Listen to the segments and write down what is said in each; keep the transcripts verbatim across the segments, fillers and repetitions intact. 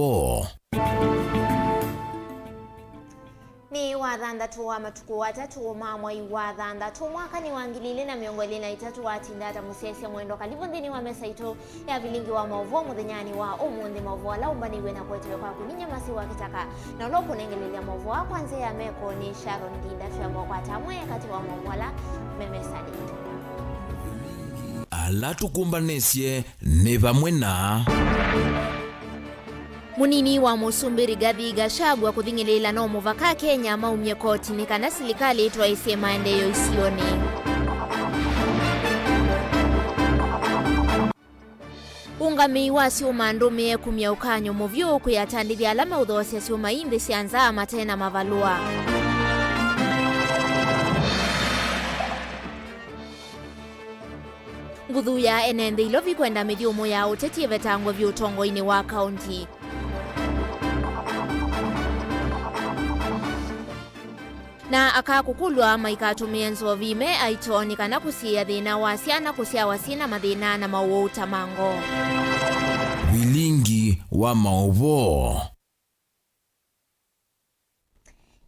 Maũvoo. Nĩ wa thanthatũ wa matukũ atatũ ma mwai wa thanthatũ, mwaka nĩ wa ngili ilĩ na mĩongo ĩlĩ na itatũ, watinda ata mũsyaĩĩsya mwendwa. Kalivu nthĩnĩ wa mesa itũ ya vilingi wa maũvoo mũthenyanĩ wa ũmũnthĩ. Maũvoo ala ũmbanĩw'e na kũetewe kwaku nĩ Nyamasi wa Kĩtaka, na ũla ũkũnengelelya maũvoo aa kwa nzĩa ya meko nĩ Sharon Nginda. Twĩambwa kwata amwe katĩ wa maũvoo ala me mesanĩ. Ala tũkũmbanĩsye nĩ vamwe na Mũnini wa Mũsumbĩ Rigathi Gachagua kũthing'ĩlĩĩla no mũvaka Akenya maumye kotinĩ kana silikalĩ ĩtwaĩĩsye maendeeo isionĩ. Ũngamĩi wa syũma ndũmĩe kumya ũkany'o mũvyũ kwĩ atandĩthya ala meũthoosya syũma ii nthĩ sya nza mate na mavalũa. Nguthu ya ene nthĩ Ilovi kwenda mĩthyũmũ ya ũteti ĩvetangwe vyũ ũtongoinĩ wa kaunti. Na aka kũkũlw'a maikatũmĩe nzovi me aito nĩ kana kũsiĩĩa thĩna wa syana kũsyawa syĩ na mathĩna na maũwau ta ma ngoo. Vilingi wa maũvoo.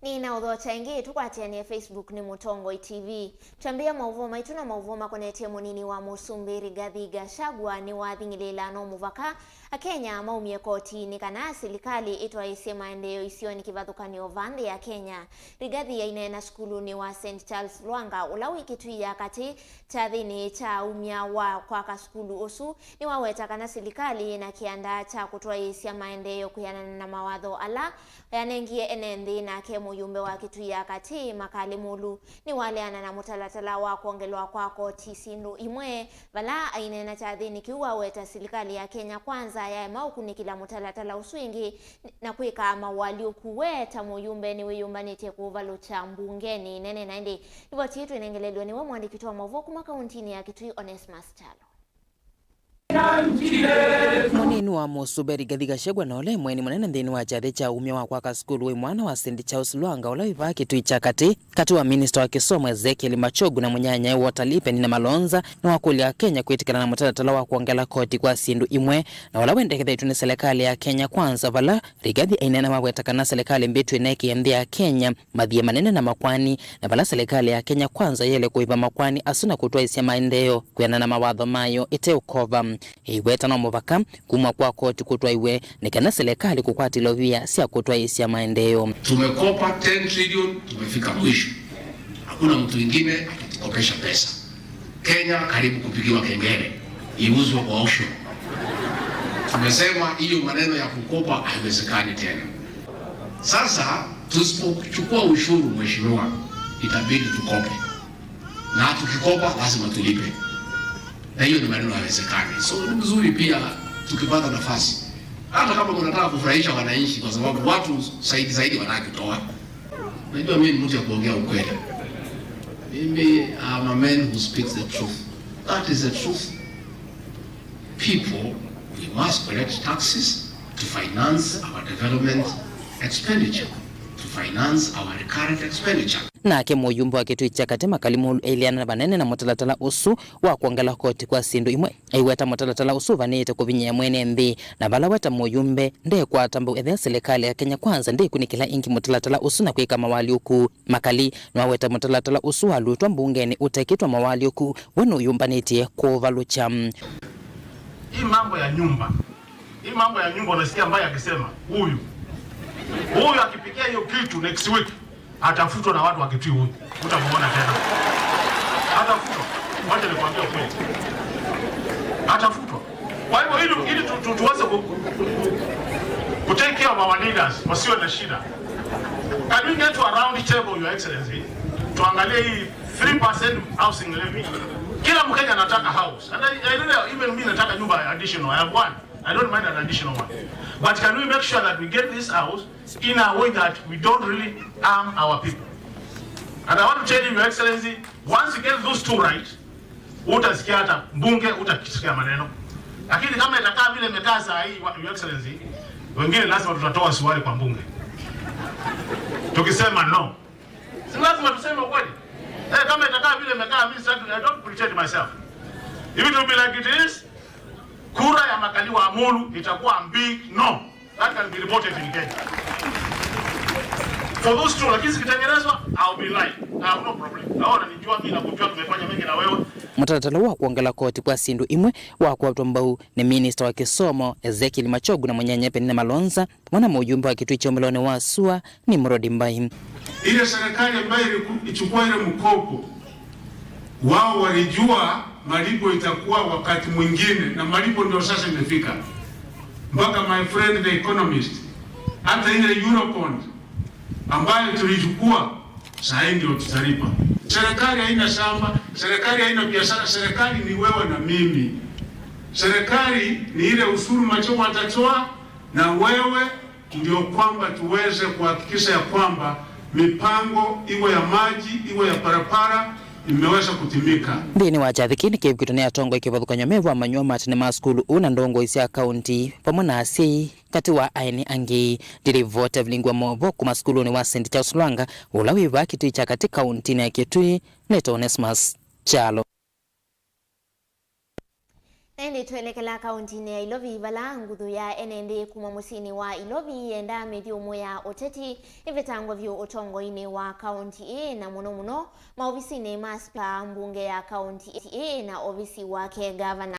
Nĩ na ũthokya ĩngĩ ĩtũkwatĩanĩe Facebook nĩ Mũtongoi T V. Twambĩĩa maũvoo maitũ na maũvoo makonetye mũnini wa Mũsumbĩ Rigathi Gachagua nĩwathing'ĩlĩĩla no mũvaka Akenya maumie kotinĩ kana silikalĩ ĩtwaĩĩsye maendeeo isionĩ kĩvathũkany'o vaa nthĩ ya Kenya. Rigathi aineena sukulunĩ wa Saint Charles Lwanga, ũla wĩ Kitui ya katĩ, kyathĩnĩ kya aumya wa kwaka sukulu ũsu, nĩwaweta kana silikalĩ yĩ na kĩanda kya kũtwaĩĩsya maendeeo kwĩanana na mawatho ala yanengie ene nthĩ. Nake mũyumbe wa Kitui ya katĩ, Makali Mulu, nĩwaleana na mũtalatala wa kwongelwa kwa koti syĩndũ imwe, vala aineena kyathĩnĩ kĩu waweta silikalĩ ya Kenya Kwanza yaema ũkunĩkĩla mũtalatala ũsu ĩngĩ na kwĩka mawaalyũku. We ta mũyumbe nĩwĩyũmbanĩtye kũũvalũkya mbungenĩ ĩnene. Na ĩndĩ livoti ĩĩ twĩnengelelw'e nĩwe mũandĩki witũ wa maũvoo kuma kauntinĩ ya Kitui, Onesmus Kyalo. Mũnini wa Mũsumbĩ Rigathi Gachagua na ũla e mũeni mũnene nthĩnĩ wa kyathĩ kya umya wa kwaka sukulu wĩ mwana wa Saint Charles Lwanga ũla wĩ vaa Kitui kya katĩ, katĩ wa minista wa kĩsomo Ezekiel Machogu na mũnyanyae wa ũtalii Penina Malonza, nĩwakũlya Akenya kwĩtĩkĩlana na mũtalatala wa kwongela koti kwa syĩndũ imwe, na ũla wendekethetw'e nĩ silikalĩ ya Kenya Kwanza, vala Rigathi aineena maweta kana silikalĩ mbĩtu ĩneekĩe nthĩ ya Kenya mathiĩ manene na makwani, na vala silikalĩ ya Kenya Kwanza yaĩle kũĩva makwani asu na kũtwaĩĩsya maendeeo kwĩanana na mawatho mayo ĩteũkova. Ĩiweta no mũvaka kumwa kwa koti kũtwaiwe nĩ kana silikalĩ kũkwata ilovia sya kũtwaĩĩsya maendeeo. Tumekopa ten trillion, tumefika mwisho. Hakuna mtu ingine atatukopesha pesa. Kenya karibu kupigiwa kengele, iuzwe kwa auction. Tumesema hiyo maneno ya kukopa haiwezekani tena. Sasa tusipochukua ushuru, mheshimiwa, itabidi tukope. Na tukikopa lazima tulipe. Na hiyo ni maneno haiwezekani. So ni mzuri pia tukipata nafasi. Hata kama mnataka kufurahisha wananchi, kwa sababu watu zaidi zaidi wanataka kutoa. Unajua mimi ni mtu ya kuongea ukweli. Mimi, I'm a man who speaks the truth. That is the truth. People, we must collect taxes to finance our development expenditure, to finance our recurrent expenditure. Nake mũyumbe wa Kitui kya katĩ Makali Mulu eileana vanene na mũtalatala ũsu wa kwongela koti kwa syĩndũ imwe. Aiweta mũtalatala ũsu ũvanĩĩte kũvinyĩĩa mwene nthĩ, na vala we ta mũyumbe ndekwata mbau ethĩa silikalĩ ya Kenya Kwanza ndĩkunĩkĩla ĩngĩ mũtalatala ũsu na kwĩka mawaalyũku. Makali nĩwaweta mũtalatala ũsu walutwa mbungenĩ ũtekĩtwe mawaalyũku, we nũyũmbanĩtye kũũvalũkya. Hii mambo ya nyumba, hii mambo ya nyumba, unasikia ambaye akisema huyu, huyu akipigia hiyo kitu next week, atafutwa na watu wa Kitui huyu. Utamuona tena. Atafutwa. Wacha nikwambie ukweli. Atafutwa. Kwa hivyo ili, ili tu, tu, tuweze ku, ku, ku, ku take care of our leaders, wasiwe na shida. Can we get to a round table, Your Excellency? Tuangalie hii three percent housing levy. Kila Mkenya anataka house. And I, I really, even mimi nataka nyumba additional. I have one. I don't mind an additional one. But can we make sure that we get this house in a way that we don't really harm our people? And I want to tell you, Your Excellency, once you get those two right, utasikia hata mbunge, utasikia maneno. Lakini kama itakaa vile imekaa saa hii, Your Excellency, wengine lazima tutatoa suruali kwa mbunge. Tukisema no. Si lazima tuseme ukweli? Eh, kama itakaa vile imekaa, mimi sitaki, I don't pretend myself. If it will be like it is, kura ya Makali wa Mulu itakuwa big no. That can be reported in Kenya. For those two, lakini zikitengenezwa, I'll be lying. I have no problem. Naona nijua mimi na kujua tumefanya mengi na wewe. Mũtalatala wa kwongela koti kwa syĩndũ imwe wakwatwa mbau nĩ minista wa kĩsomo Ezekiel Machogu na mũnyenye Penina Malonza, vamwe na mũjumbe wa Kitui kya ũmĩlonĩ wa sua Nimrod Mbai. Ile serikali ambayo iliku- ichukua ile mkopo, wao walijua malipo itakuwa wakati mwingine, na malipo ndio sasa imefika. Mpaka, my friend the economist, hata ile Eurobond ambayo tulichukua, saa hii ndio tutalipa. Serikali haina shamba, serikali haina biashara, serikali ni wewe na mimi. Serikali ni ile ushuru Machogu atatoa na wewe, ndio kwamba tuweze kuhakikisha ya kwamba mipango iwe ya maji, iwe ya barabara imeweza kutimika. Nthĩnĩ wa kyathĩ kĩĩ nĩkĩvikĩtwe nĩ atongoi kĩvathũkany'o me vamany'o ma tene ma sukulu ũũ na ndongoi sya kaunti vamwe na asyai katĩ wa aeni angĩ. Ndĩrĩvota vilingwa movo kuma sukulunĩ wa Saint Charles Lwanga ũla wĩ vaa Kitui kya katĩ kauntinĩ ya Kitui, nĩtawa Onesmus Kyalo. Na ĩndĩ twelekela kauntinĩ ya Ilovi, vala nguthu ya ene nthĩ kuma mũsyĩnĩ wa Ilovi yenda mĩthyũmũ ya ũteti ĩvetangwe vyũ ũtongoinĩ wa kaunti ĩĩ, na mũno mũno maovisinĩ ma spika mbunge ya kaunti ĩĩ na ovisi wake gavana.